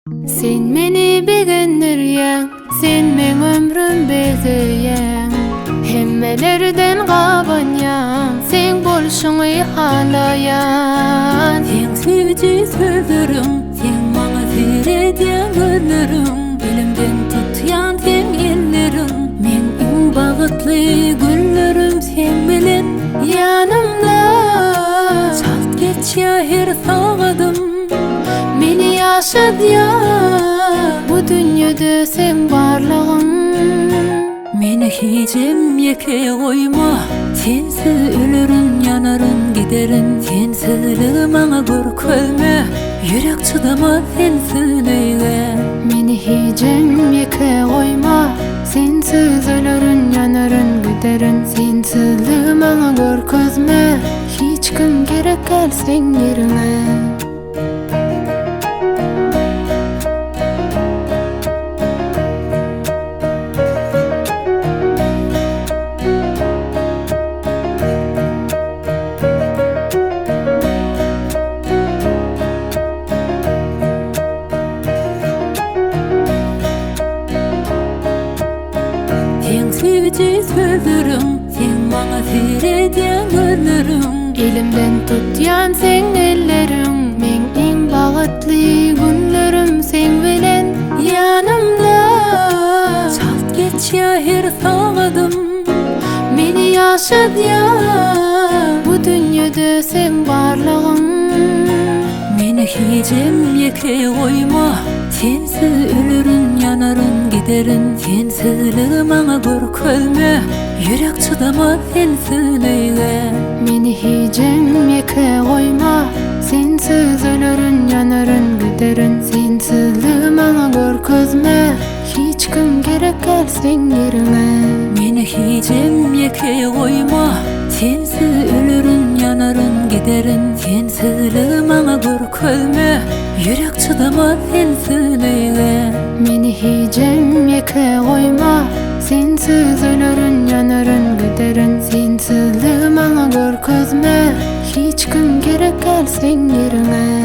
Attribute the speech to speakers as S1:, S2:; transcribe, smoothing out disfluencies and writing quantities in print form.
S1: Sen meni begendirýäň, sen meň ömrüm bezeýäň. Hemmelerden gabanýan, seň bolşuňy halaýan.
S2: Seň süýji sözleriň, seň maňa seredýän gözleriň, elimden tutýan seň elleriň, meň iň bagtly günlerim seň bilen
S1: ýanymda.
S2: Çalt geçýär her sagadym.
S1: Meni ýaşadýar bu dünýede seň barlygyň.
S2: Meni hijem ýeke goýma, Sensiz ölerin, ýanaryn, giderin, Sensizligi maňa görkezme, Ýürek çydamaz sensizlige.
S1: Meni hijem ýeke goýma, Sensiz ölerin, ýanaryn, giderin, Sensizligi maňa görkezme, Hiç kim gerek däl seň ýeriňe.
S2: Seň süýji sözleriň, seň maňa seredýän gözleriň.
S1: Elimden tutýan seň elleriň, meň iň bagtly günlerim seň bilen ýanymda.
S2: Çalt geçýär her sagadym.
S1: Meni ýaşadýar bu dünýede seň barlygyň.
S2: Meni hijem ýeke goýma, Sensiz ölerin, ýanaryn, giderin, Sensizligi maňa görkezme, Ýürek çydamaz sensizlige.
S1: Meni hijem ýeke goýma, Sensiz ölerin, ýanaryn, giderin, Sensizligi maňa görkezme, Hiç kim gerek däl seň ýeriňe.
S2: Meni hijem ýeke goýma, Sensiz ölerin, ýanaryn, giderin, Sensizligi maňa görkezme, Ýürek çydamaz sensizlige.
S1: Meni hijem ýeke goýma, Sensiz ölerin, ýanaryn, giderin, Sensizligi maňa görkezme, Hiç kim gerek däl seň ýeriňe.